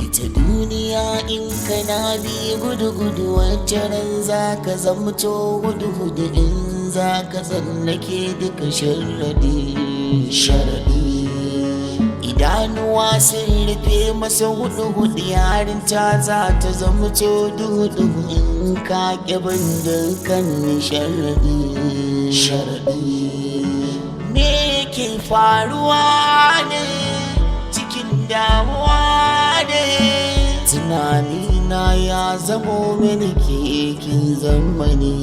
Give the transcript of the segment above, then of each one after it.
Ita duniya in kana bi gudu gudu, wacce za ka zamto gudu gudu, in za ka tsallake duka sharadi sharadi. Idanuwa sun rufe masa hudu hudu, yarinta za ta zamto duhu duhu, in ka ƙi bin dukkan sharadi sharadi. Me ke faruwa ne? Cikin damuwa ne, tunanina ya zamo mini kekin zamani.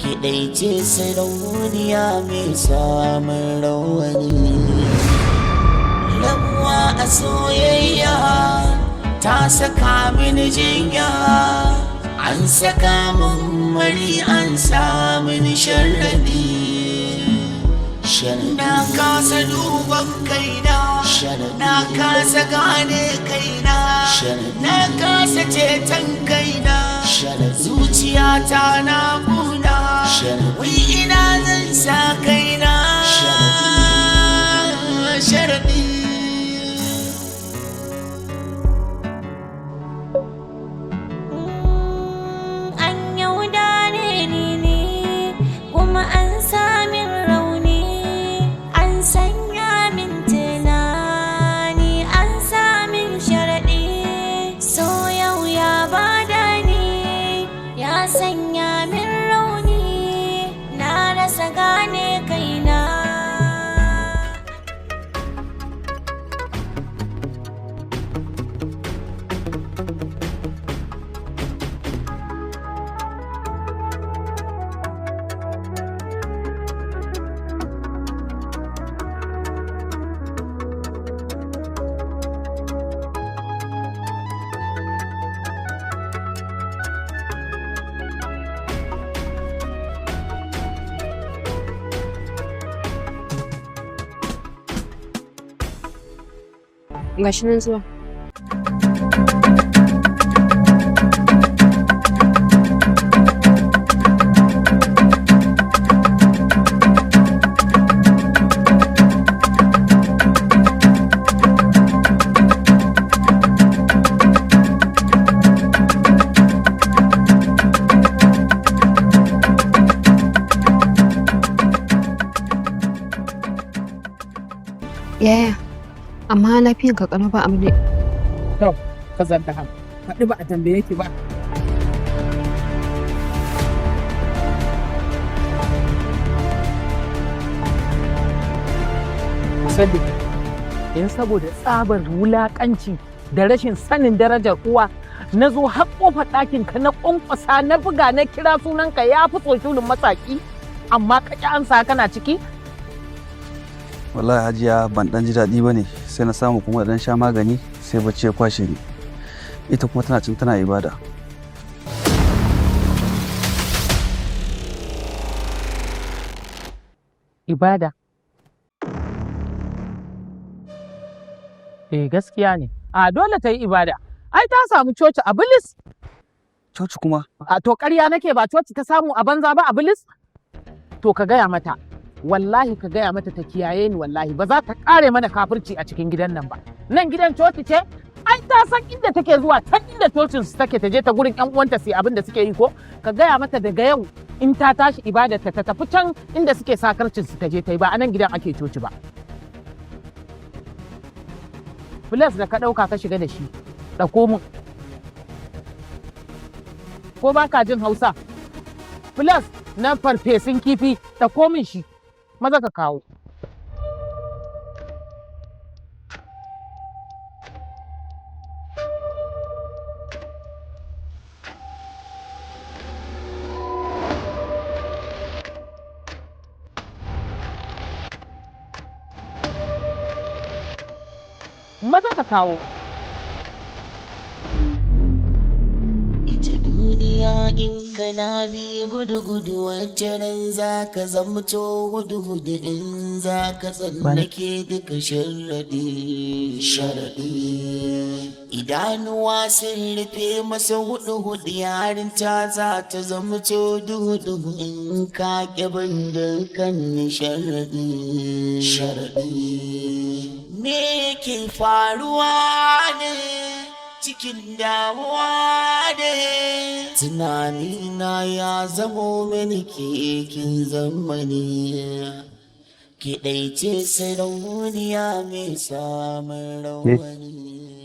Kiɗaice sarauniya mai samun rawani. Rabuwa a soyayya ta saka mini jinya, an saka min mari, an sa mini sharadi. Na kasa duban kaina, na kasa gane kaina, na kasa ceton kaina. Zuciyata na kuna, wai ina zan sa kaina? Sharadi. An yaudare ni ne, kuma an samin rauni, an sanya min tunani, an samin sharaɗi. So yau ya bada ni, ya sanya min rauni, na rasa gane kaina. Gashi nan zuwa. Yaya, amma lafiyan ka kalau ba abu ne. To, ka zanta ham. Faɗi ba a tambaye ki ba. Musaddiq, in saboda tsabar wulaƙanci da rashin sanin darajar uwa, na zo har ƙofar ɗakin ka na ƙwanƙwasa, na buga, na kira sunanka ya fi tsoshulun masaki, amma ka ƙi ansa kana ciki. Wallahi Hajiya, ban dan ji daɗi ba ne, sai na samu kuma dan sha magani, sai bacci ya kwashe ni. Ita kuma tana cin tana ibada. Ibada. Eh, gaskiya ne. A dole ta yi ibada. Ai ta samu coci a bilis. Coci kuma? A to, ƙarya nake? Ba coci ta samu a banza ba a bilis? To ka gaya mata. Wallahi ka gaya mata ta kiyaye ni, wallahi ba za ta ƙare mana kafirci a cikin gidan nan ba. Nan gidan coci ce? Ai ta san inda take zuwa, can inda cocin su take, ta je ta gurin ƴan uwanta su yi abin da suke yi. Ko ka gaya mata daga yau in ta tashi ibadarta ta tafi can inda suke sakarcin su, ta je ta yi, ba a nan gidan ake coci ba. Filas da ka ɗauka ka shiga da shi, ɗauko mun. Ko ba ka jin Hausa? Filas na farfesun kifi, ɗauko min shi. Maza ka kawo. Maza ka kawo. Ita duniya in kana bi gudu gudu, wacce za ka zamto gudu gudu, in za ka tsallake duka sharadi sharadi. Idanuwa sun rufe masa hudu hudu, yarinta za ta zamto duhu duhu, in ka ƙi bin dukkan sharadi sharadi. Me ke faruwa ne? Cikin damuwa ne, tunanina ya zamo mini kekin zamani. Ki ce sarauniya mai samun rawani.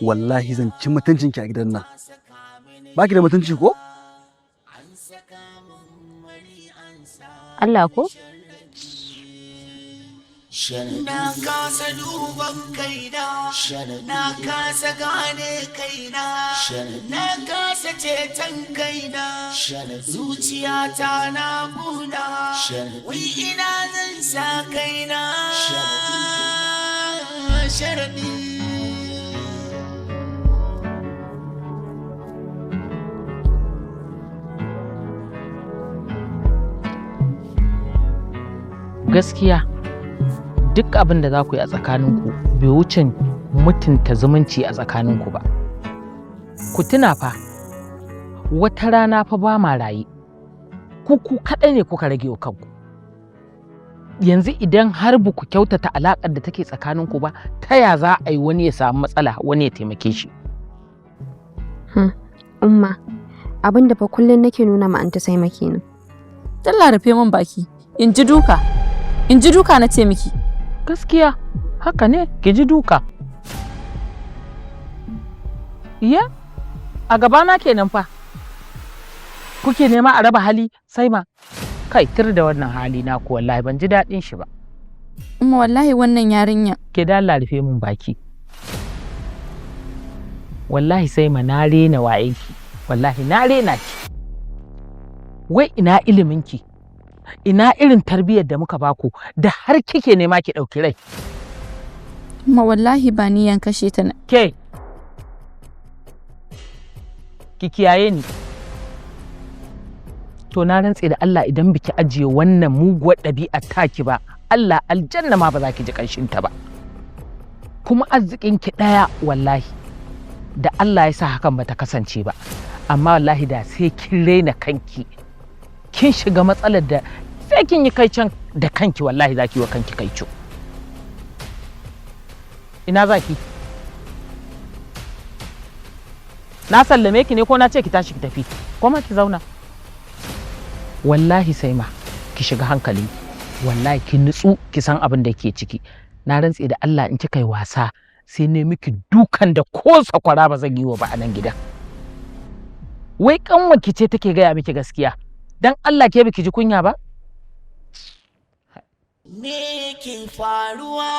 Wallahi zan ci mutuncinki a gidan nan. Baki da mutunci ko? Allah ko? Na kasa duban kaina, na kasa gane kaina, na kasa ceton kaina, zuciyata na kuna, wai ina zan sa kaina. Sharadi. Gaskiya duk abin da za ku yi a tsakaninku bai wuce mutunta zumunci a tsakaninku ba. Ku tuna fa, wata rana fa ba ma raye, ku kaɗai ne kuka rage wa kanku. Yanzu idan har ba ku kyautata alaƙar da take tsakaninku ba, ta ya za a yi wani ya samu matsala wani ya taimake shi? Umma, abin da fa kullum nake nuna ma Anti Saima kenan. Dalla rufe min baki, in ji duka. In ji duka na ce miki. Gaskiya haka ne, ki ji duka. Iya, a gabana kenan fa kuke nema a raba hali. Sai ma kai tir da wannan hali na ku, wallahi ban ji daɗin shi ba. Umma, wallahi wannan yarinya. Ke da Allah rufe min baki. Wallahi sai ma na rena wayenki, wallahi na rena ki. Wai ina iliminki, ina irin tarbiyyar da muka baku da har kike nema ki ɗauki rai? Umma, wallahi ba niyan kashe ta na. Ke, ki kiyaye ni. To na rantse da Allah idan biki ajiye wannan muguwar ɗabi'ar taki ba, Allah aljanna ma ba za ki ji ƙanshin ta ba. Kuma arzikin ki ɗaya wallahi da Allah ya sa hakan bata kasance ba, amma wallahi da sai kin raina kanki, kin shiga matsalar da sai kin yi kai can da kanki, wallahi za ki yi wa kanki kai. Ina za ki? Na sallame ki ne ko na ce ki tashi ki tafi ko ma ki zauna? Wallahi sai ma ki shiga hankali, wallahi ki nutsu, ki san abin da ke ciki. Na rantse da Allah in kika yi wasa sai ne miki dukan da ko sakwara ba zan yi wa ba a nan gidan. Wai kanwarki ce take gaya miki gaskiya, dan Allah ke biki ji kunya ba? Me ke faruwa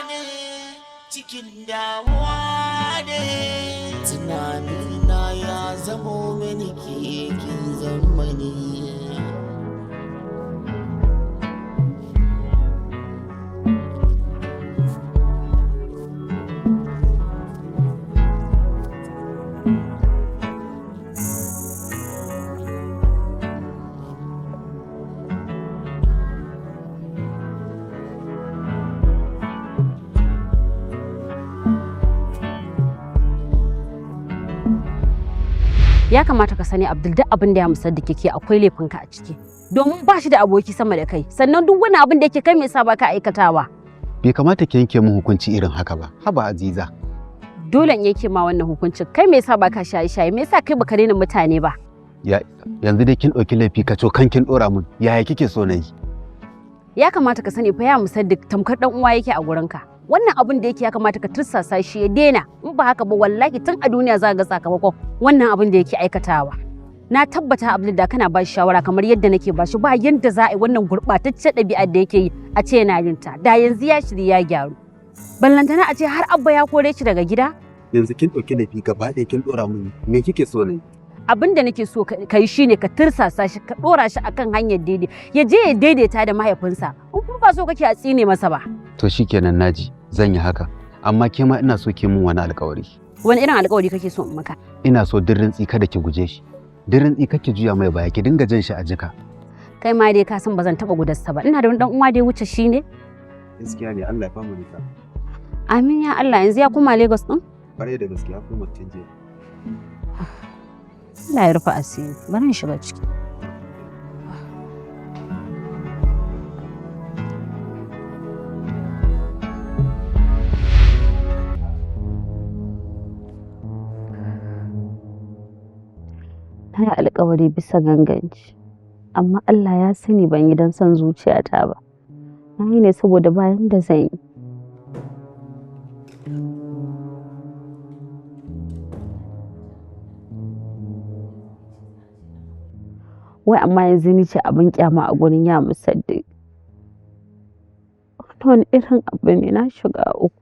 ne? Cikin damuwa ne, tunanina ya zamo mini kekin zamani. Ya kamata ka sani, Abdul, duk abin da ya musar da kike akwai laifinka a ciki, domin ba shi da aboki sama da kai. Sannan duk wani abin da yake kai, me yasa ba ka aikatawa? Bai kamata ki yanke min hukunci irin haka ba. Haba Aziza. Dole in yanke ma wannan hukuncin. Kai me yasa ba ka shaye shaye? Me yasa kai baka daina mutane ba? Ya yanzu dai kin ɗauki laifi ka kan kin ɗora mun. Yaya kike so na yi? Ya kamata ka sani fa, ya Musaddiq tamkar dan uwa yake a gurinka. Wannan abin da yake, ya kamata ka tursasa shi ya daina. In ba haka ba, wallahi tun a duniya za ga sakamakon wannan abin da yake aikatawa. Na tabbata, Abdul, da kana ba shi shawara kamar yadda nake ba shi, ba yanda za a yi wannan gurɓataccen ɗabi'ar da yake yi a ce yana yin ta. Da yanzu ya shirya ya gyaru. Ballantana a ce har Abba ya kore shi daga gida. Yanzu kin ɗauki laifi gaba ɗaya kin ɗora mun. Me kike so na yi? Abin da nake so ka yi shine ka tursasa shi, ka ɗora shi akan hanyar daidai, ya je ya daidaita da mahaifinsa, in kuma ba so kake a tsine masa ba. To shikenan, naji, zan yi haka. Amma ke ma ina so ki mun wani alƙawari. Wani irin alƙawari kake so in maka? Ina so duk rintsi kada ki guje shi. Duk rintsi kake juya mai baya, ki dinga jan shi a jika. Kai ma dai ka san ba zan taɓa gudarsa ba. Ina da wani dan uwa da ya wuce shi ne? Gaskiya ne, Allah ya bamu nisa. Amin ya Allah. Yanzu ya koma Lagos din? Kwarai da gaskiya, koma tun jiya. Allah ya rufe asiri. Bari in shiga ciki. Na yi alkawari bisa ganganci, amma Allah ya sani ban yi don son zuciyata ba. Na yi ne saboda bayan da zan yi. Wai amma yanzu ni ce abin kyama a gurin ya Musaddiq. Wani irin abu ne, na shiga uku.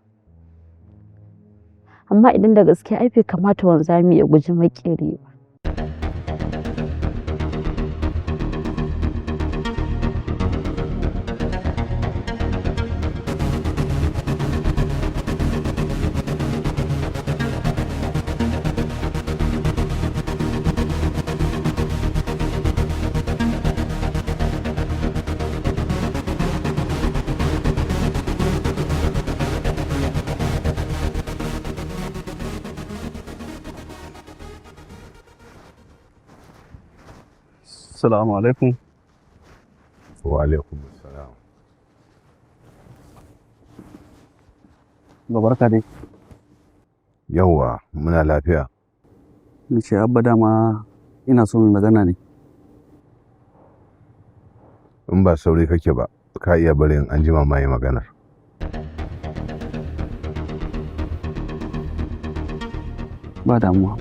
Amma idan da gaske ai bai kamata wanzami ya guji maƙeri ba. Assalamu alaikum. Wa alaikum assalam. Ga barka dai. Yawwa, muna lafiya. Ni ce Abba, dama ina so mai magana ne. In ba sauri kake ba, ka iya barin an jima ma yi maganar. Ba damuwa.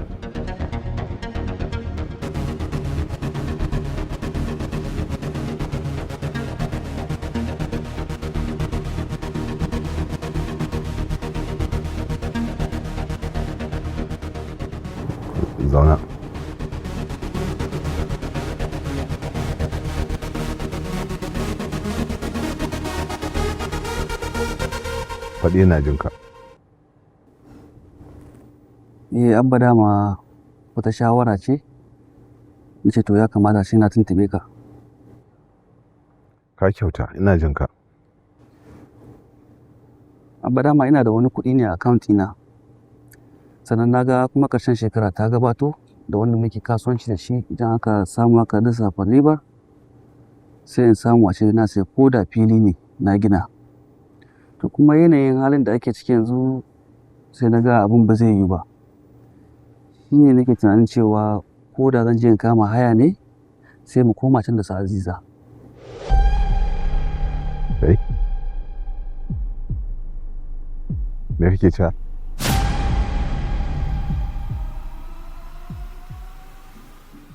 Zauna. Faɗi, ina jin ka. Eh Abba, dama wata shawara ce. Ni ce to ya kamata sai na tuntube ka. Ka kyauta, ina jin ka. Abba, dama ina da wani kuɗi ne a account ɗina. Sannan na ga kuma ƙarshen shekara ta gabato da wanda muke kasuwanci da shi, idan aka samu aka lissafa ribar sai in samu a ce na sai ko da fili ne na gina. To kuma yanayin halin da ake ciki yanzu sai na ga abin ba zai yiwu ba. Shi ne nake tunanin cewa ko da zan je in kama haya ne, sai mu koma can da su Aziza. Kai? Me kake cewa?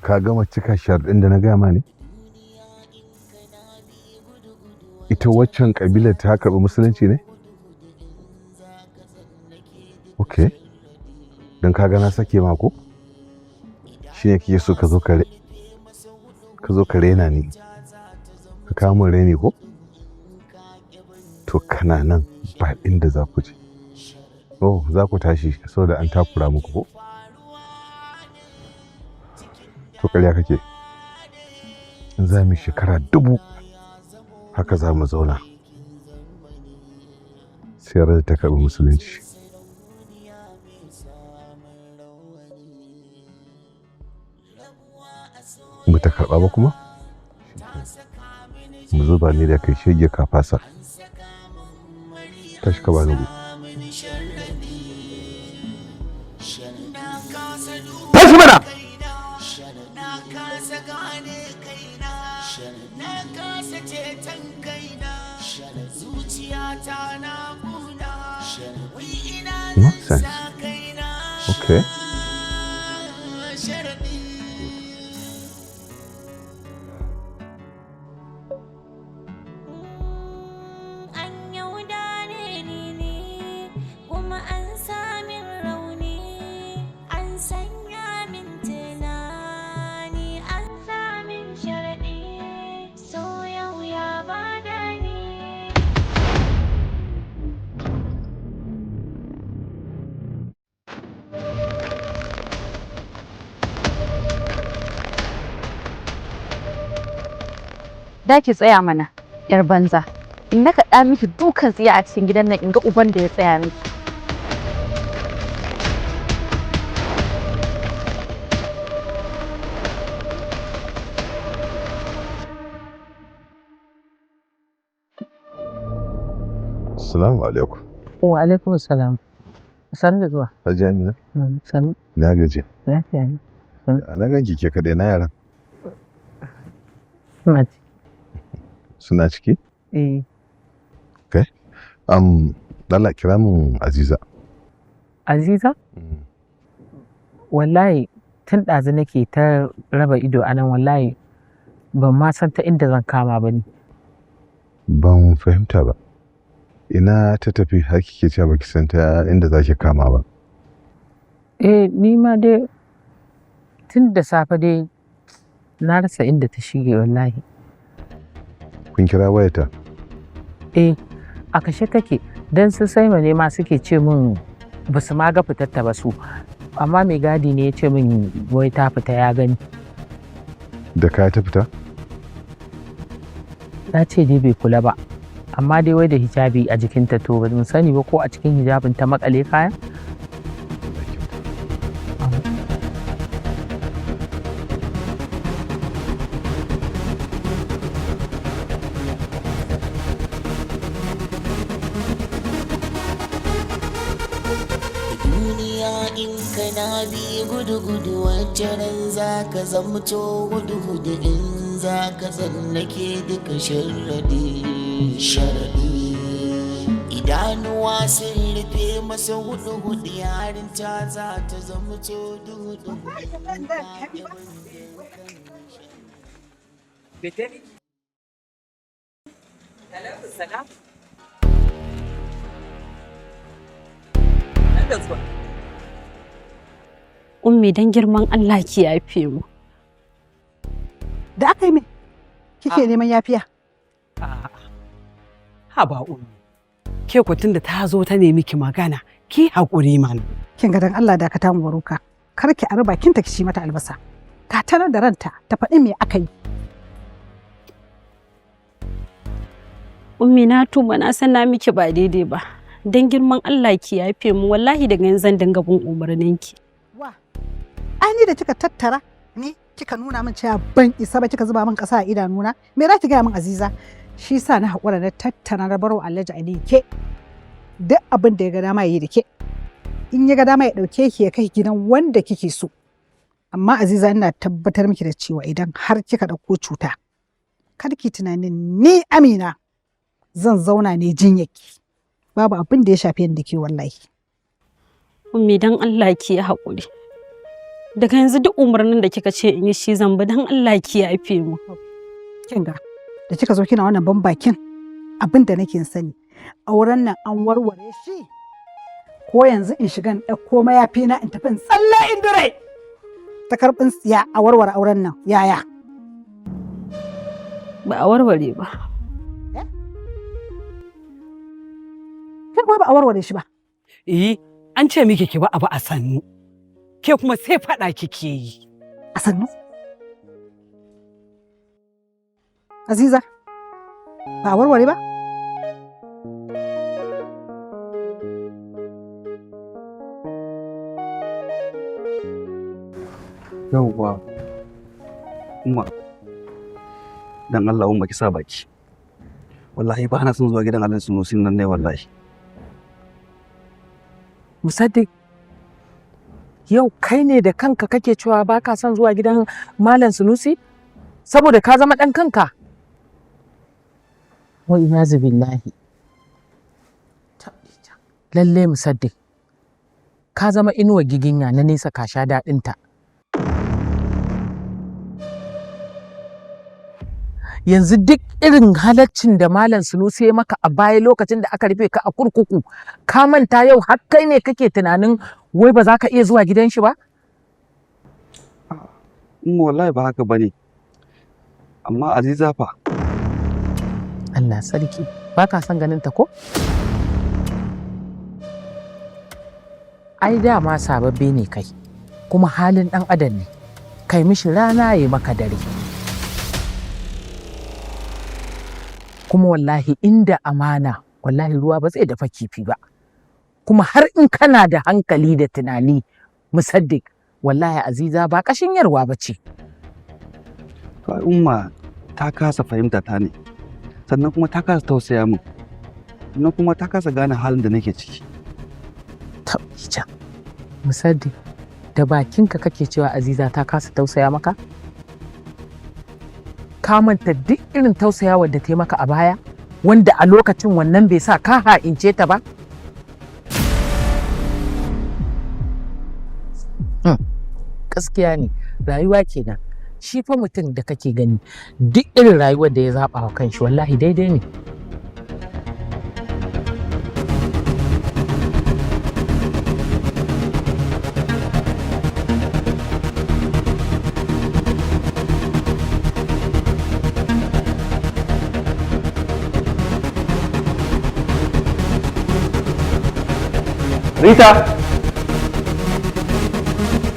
Ka gama cika sharɗin da na gaya ma ne? Ita waccan ƙabilar ta karɓi musulunci ne? Ok. Don ka ga na sake ma ko? Shi ne kike so ka zo ka rena ni. Ka kawo min reni ko? To kana nan ba inda za ku je. Oh, za ku tashi saboda an takura muku ko? To ƙarya kake. In za mu yi shekara 1000 haka za mu zauna. Sai da ta karɓi musulunci. Ba ta karɓa ba kuma? Mu zuba ni da kai shege ka fasa. Tashi ka bani guri. Tashi mana! Nonsense. Okay. An yaudare ni ne, kuma an samin rauni, an sanya min tunani, an samin sharaɗi, so yau ya bada ni. Da ki tsaya mana, yar banza. In na kaɗa miki dukan tsiya a cikin gidan nan in ga uban da ya tsaya miki. Assalamu alaikum. Wa alaikum salam. Sannu da zuwa. Hajiya Amina. Sannu. Na gaji. Lafiya ne. Na ganki ke kaɗai na yaran. Suna ciki. Suna ciki? Eh. Okay. Lala kira mun Aziza. Aziza? Wallahi tun ɗazu nake ta raba ido a nan, wallahi ban ma san ta inda zan kama ba ne. Ban fahimta ba. Ina ta tafi har kike cewa baki san ta inda zaki kama ba? Eh, ni ma dai tun da safe dai na rasa inda ta shige wallahi. Kun kira wayarta? Eh, a kashe take, don su Saima ne ma suke ce min ba su ma ga fitar ta ba su. Amma mai gadi ne ya ce min wai ta fita ya gani. Da kaya ta fita? Na ce dai bai kula ba. Amma dai wai da hijabi a jikinta, to ba mu sani ba ko a cikin hijabin ta makale kaya. Duniya in kana bi gudu gudu, wacce za ka zamto gudu gudu, in za ka tsallake duka sharadi sharadi. Idanuwa sun rufe masa hudu hudu, yarinta za ta zamto duhu duhu. Beteni. Salam. Nan da zuwa. Ummi, dan girman Allah ki yafe mu. Da aka yi me? Kike neman yafiya? A'a. Haba Ummi. Ke ku tunda ta zo ta nemi ki magana, ki haƙuri mana. Kin ga, dan Allah dakata mu baruka. Kar ki ari bakin ta ki ci mata albasa. Ka tanar da ranta ta faɗi me aka yi. Ummi, na tuba, na san na miki ba daidai ba. Dan girman Allah ki yafe mu, wallahi daga yanzu zan dinga bin umarninki. Ai ni da kika tattara ni kika nuna min cewa ban isa ba, kika zuba min ƙasa a idanuna, me za ki gaya min, Aziza? Shi sa na haƙura na tattara na barwa Alhaji Ali ke. Duk abin da ya ga dama ya yi da ke. In ya ga dama ya ɗauke ki ya kai gidan wanda kike so. Amma Aziza, ina tabbatar miki da cewa idan har kika ɗauko cuta, kar ki tunanin ni Amina zan zauna ne jinyarki. Babu abin da ya shafe ni da ke wallahi. Ummi, dan Allah ki yi haƙuri. Daga yanzu duk umarnin da kika ce in yi shi zan bi, dan Allah ki yafe mu. Kin ga, da kika zo kina wannan ban bakin, abin da nake sani, auren nan an warware shi ko yanzu in shiga in ɗauko mayafi na in tafi in tsalle in dire ta karɓin tsiya a warware auren nan, yaya? Ba a warware ba. Kai kuma ba a warware shi ba? Eh, an ce miki ki ba abu a sannu. Ke kuma sai faɗa kike yi. A sannu? Aziza, ba a warware ba? Yauwa. Umma. Dan Allah Umma ki sa baki. Wallahi ba na son zuwa gidan Alhaji Sunusi nan ne wallahi. Musaddiq, yau kai ne da kanka kake cewa ba ka son zuwa gidan Malam Sunusi? Saboda ka zama ɗan kanka. Wa iyazu billahi. Lalle Musaddiq, ka zama inuwa giginya na nesa ka sha daɗinta. Yanzu duk irin halaccin da Malam Sunusi ya maka a baya lokacin da aka rufe ka a kurkuku, ka manta, yau har kai ne kake tunanin wai ba za ka iya zuwa gidan shi ba? Umma, wallahi ba haka bane. Amma Aziza fa? Allah sarki, ba ka son ganin ta ko? Ai dama sababbe ne kai, kuma halin ɗan adam ne. Kai mishi rana ya maka dare. Kuma wallahi inda amana, wallahi ruwa ba zai dafa kifi ba. Kuma har in kana da hankali da tunani, Musaddiq, wallahi Aziza ba kashin yarwa ba ce. To ai Umma ta kasa fahimta ta ne. Sannan kuma ta kasa tausaya min. Sannan kuma ta kasa gane halin da nake ciki. Tabbija. Musaddiq, Da bakinka kake cewa Aziza ta kasa tausaya maka? Ka manta duk irin tausayawar da ta yi maka a baya, wanda a lokacin wannan bai sa ka ha'ince ta ba? Gaskiya ne, rayuwa kenan. Shi fa mutum da kake gani, duk irin rayuwar da ya zaɓa wa kanshi, wallahi daidai ne. Rita!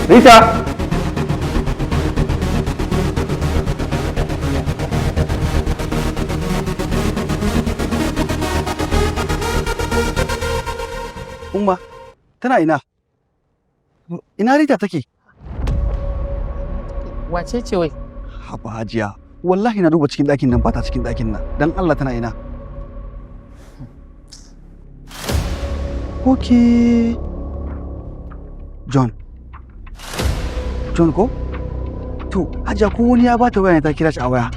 Rita! Umma, tana ina? Ina Rita take? Wace ce wai? Haba Hajiya, wallahi na duba cikin ɗakin nan, ba ta cikin ɗakin nan. Dan Allah, tana ina? Okay. John. John ko? To, Hajiya, ko wani ya bata waya ne ta kira shi a waya.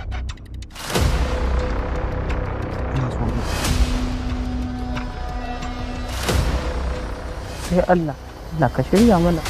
Ina zuwa. Sai Allah, Allah ka shirya mana.